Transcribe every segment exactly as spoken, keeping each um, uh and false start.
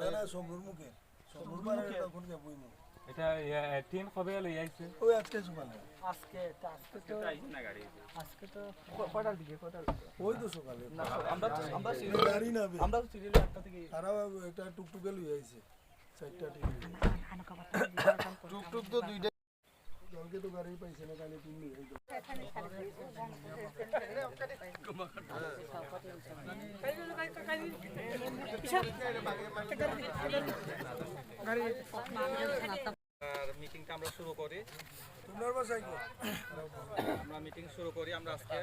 না, না, সমুদ্র মুখে। সমুদ্র পাড়ে মুখে। এটা কোন গিয়ে বইমু? এটা, ইয়া, এ, টিন কবে লই আইছে? ওই আজকে সকালে। আজকে, তা আজকে তো, আজকে তো ক-, কটার দিকে, কটার দিকে? ওই তো সকালে। না, আমরা তো, আমরা সিরিয়াল, গাড়ি না বে। আমরা তো সিরিয়াল আটটা থেকে। তারা একটা টুকটুকে লই আইছে। চারটা টিন। টুকটুক তো দুইটা। দলকে তো গাড়ি পাইছে না, তাহলে টিন নিয়ে আইতো। আর মিটিংটা আমরা শুরু করি। তোমরা বাসায় গো। আমরা মিটিং শুরু করি। আমরা আজকে, আহ,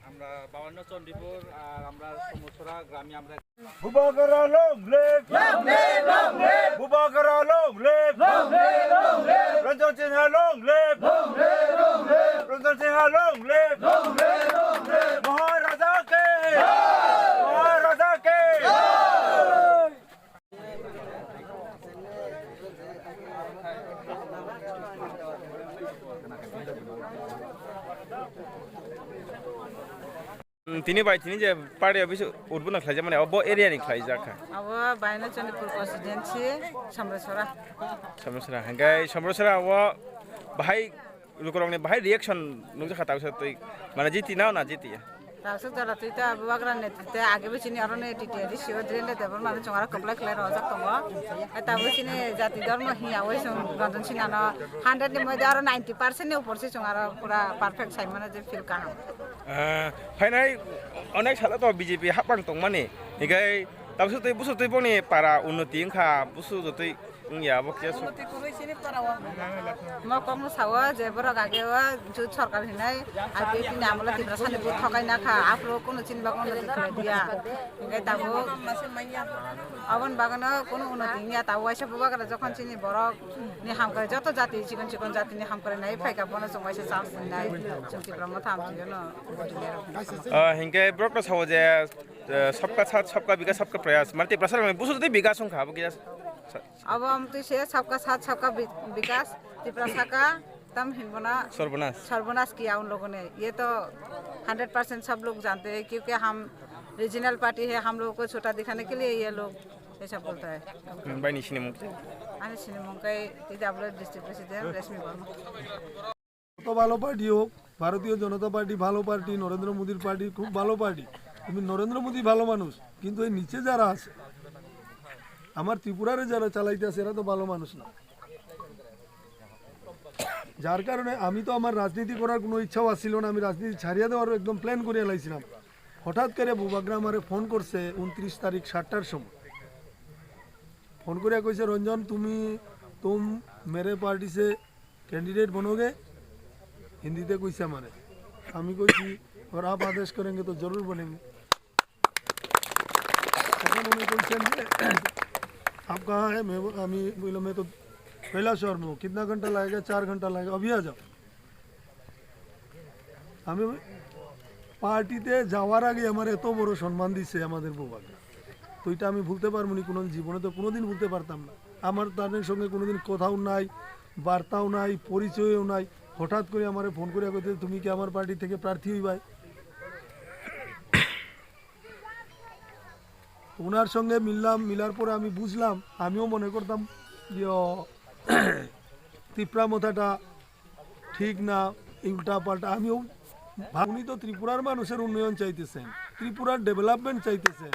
আমরা বাউান্ন চণ্ডীপুর আর আমরা সমুদ্রা গ্রামে আমরা Bubagra long live! Long live, long live! Bubagra long live! Long live, long live! Ranjan Singha long live! Long live, long live! Ranjan Singha long live! Long live, long live! Maharaja ke! Jai! Maharaja ke! Jai! Tini bai tini je party office udbodon khlaijak mani, abo area ni khlaijak kha. Abo baino Chandipur constituency, Samrasora. Samrasora, hingke Samrasora abo bahai lukurokni bahai reaction nukjakha tawsa twi, mane jiti na na jiti ya. Tawsa jora twi ta Bubagra netrite age bo chini aro ne titi adi siwa drain de debor mane chwng aro kwplai kwplai rojak tongo. Tabo chini jati dhormo hiya oi chwng Ranjan Singha no hundred ni moddhe aro ninety percent ni upor se chwng aro pura perfect sai mano je feel kaham. Ah, phainai onek salo to B J P hapang tongmani, higai tabsu tei busu tei boni para unnoti wngkha, busu jotoi wngya, abo khe su- Unnoti kwrwi chini para o. Mo kokno sao je borok age o jut sarkar hinai I P F T ni amolo Tiprasa ni vote thokai na kha, aphuru kuno chini bagwi unnoti khlai diya. Higai tabuk aboni bagwino kuno unnoti wngya, tabuk waisa Bubagra jokhon chini borok ni hamkrai joto jati chikon chikon jati ni hamkrai nai phaikha bono chwng waisa chance rinai chwng Tipra Motha amtwi no. Ah, hinkhe borok no sao je, eh, sabka saath, sabka bikas, sabka prayas. Mane Tiprasa rokni busu tei bikas wngkha, abo kisa sa-, sa- Abo amtwi se sabka saath, sabka bi-, bikas, Tiprasa ka tam hinbona Sarbanas. Sarbanas kiya un logo ne. Ye to hundred percent sab log jante hain, kyunki hum regional party hai, hum logo ko chota dikhane ke liye ye log aisa bolta hai. Hmm, bai ni sinimung. Ani sinimung kai T W F district president Rashmi Barma. যত ভালো পার্টি হোক, ভারতীয় জনতা পার্টি ভালো পার্টি, নরেন্দ্র মোদীর পার্টি খুব ভালো পার্টি। তুমি নরেন্দ্র মোদী ভালো মানুষ, কিন্তু এই নিচে যারা আছে, আমার ত্রিপুরারে যারা চালাইতে আছে, এরা তো ভালো মানুষ না। যার কারণে আমি তো আমার রাজনীতি করার কোনো ইচ্ছাও আসছিল না, আমি রাজনীতি ছাড়িয়ে দেওয়ার একদম প্ল্যান করে লাইছিলাম। হঠাৎ করে বুবাগ্রা আমারে ফোন করছে ঊনত্রিশ তারিখ সাতটার সময়। ফোন করে কইছে, "রঞ্জন, তুমি, তুম মেরে পার্টি সে ক্যান্ডিডেট বনোগে?" হিন্দিতে কইছে আমারে। আমি কইছি, "और आप आदेश करेंगे तो जरूर बनेंगे।" তখন উনি কইছেন যে, "आप कहाँ है?" मैं, আমি বললাম, "मैं तो কৈলাসহর में हूँ।" "कितना घंटा लगेगा?" "चार घंटा लगेगा।" "अभी आ जाओ।" আমি পার্টিতে যাওয়ার আগে আমার এত বড় সম্মান দিছে আমাদের বুবাগ্রা, তো এটা আমি ভুলতে পারবো না কোনো জীবনে, তো কোনোদিন ভুলতে পারতাম না। আমার তাদের সঙ্গে কোনোদিন কথাও নাই, বার্তাও নাই, পরিচয়ও নাই। হঠাৎ করে আমারে ফোন করে কইতে, "তুমি কি আমার পার্টি থেকে প্রার্থী হইবাই?" ওনার সঙ্গে মিললাম, মিলার পরে আমি বুঝলাম, আমিও মনে করতাম যে, ও, তিপ্রা মথাটা ঠিক না, এই উল্টা পাল্টা। আমিও ভাব-, উনি তো ত্রিপুরার মানুষের উন্নয়ন চাইতেছেন, ত্রিপুরার ডেভেলপমেন্ট চাইতেছেন,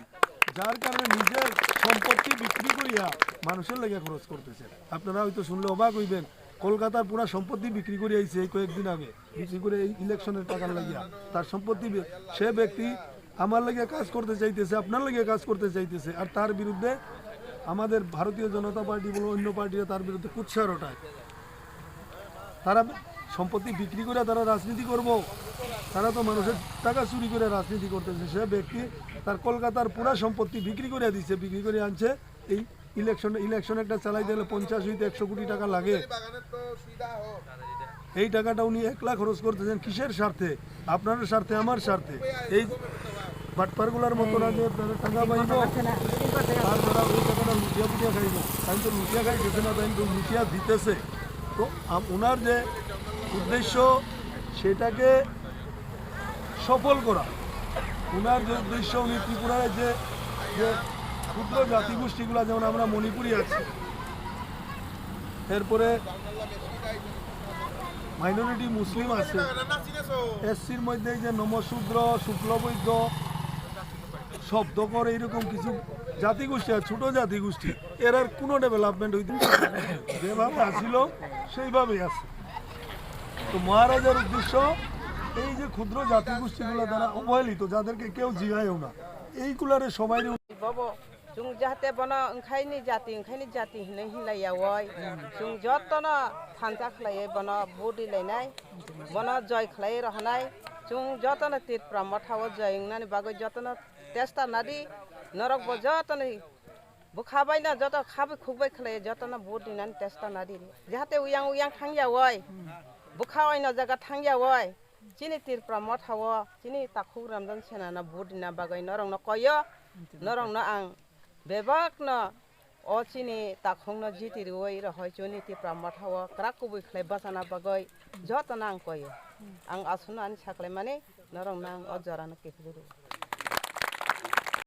যার কারণে নিজের সম্পত্তি বিক্রি করিয়া মানুষের লেগে খরচ করতেছেন। আপনারা হয়তো শুনলে অবাক হইবেন, কলকাতার পুরা সম্পত্তি বিক্রি করে আইছে এই কয়েকদিন আগে, বিক্রি করে এই ইলেকশনের টাকার লাগিয়া তার সম্পত্তি বি-, সে ব্যক্তি আমার লাগিয়া কাজ করতে চাইতেছে, আপনার লাগিয়া কাজ করতে চাইতেছে, আর তার বিরুদ্ধে আমাদের ভারতীয় জনতা পার্টি বলো, অন্য পার্টিরা তার বিরুদ্ধে কুৎসা রটায়। তারা সম্পত্তি বিক্রি করে তারা রাজনীতি করব, তারা তো মানুষের টাকা চুরি করে রাজনীতি করতেছে। সে ব্যক্তি তার কলকাতার পুরা সম্পত্তি বিক্রি করে দিছে, বিক্রি করে আনছে এই ইলেকশন, ইলেকশন একটা চালাইতে গেলে পঞ্চাশ হইতে একশো কোটি টাকা লাগে। এই টাকাটা উনি একলা খরচ করতেছেন কিসের স্বার্থে? আপনার স্বার্থে, আমার স্বার্থে। এই বাটপারগুলার মতো না যে তারা টাকা পাইব, তার দ্বারা ওই টাকাটা লুটিয়া পুটিয়া খাইব। তাই তো লুটিয়া খাইতেছে না, তাই তো লুটিয়া দিতেছে। তো আম-, ওনার যে উদ্দেশ্য, সেটাকে সফল করা। ওনার যে উদ্দেশ্য, উনি ত্রিপুরায় যে, যে ক্ষুদ্র জাতিগোষ্ঠীগুলা, যেমন আমরা মণিপুরি আছি, এরপরে মাইনরিটি মুসলিম আছে, এসসির মধ্যে এই যে নমশূদ্র, শুক্লবৈদ্য, শব্দকর, এইরকম কিছু জাতিগোষ্ঠী আর ছোট জাতিগোষ্ঠী, এরার কোনো ডেভেলপমেন্ট হইতে পারে না। যেভাবে আসিল সেইভাবেই আছে। তো মহারাজার উদ্দেশ্য, এই যে ক্ষুদ্র জাতিগোষ্ঠীগুলো যারা অবহেলিত, যাদেরকে কেউ জিগায়ও না, এইগুলারে সবাই Bobo, chwng jahate bono wngkhaini jati, wngkhaini jati hinwi hinlai yawoi. Chwng jotono thansa khlaiwi bono vote rilainai, bono joi khlaiwi rohonai. Chwng jotono Tripura mothao joi wngnani bagwi jotono testa nadi, norokbo jotono bwkha baino joto khabai khukbai khlaiwi jotono vote rinani testa nadi. Jahate uyang uyang thang yawoi, bwkha oino jaga thang yawoi. Chini Tripura mothao chini takhuk Ramjan Senano vote rina bagwi norokno koyo, norokno ang bebakno o chini takhukno jiti riwi rohoi chini Tripura mothao kwrak kubui khlai bachana bagwi jotono ang koyo. Ang aswkno ani saklaimani norokno ang o jorano kiphilwi rwo.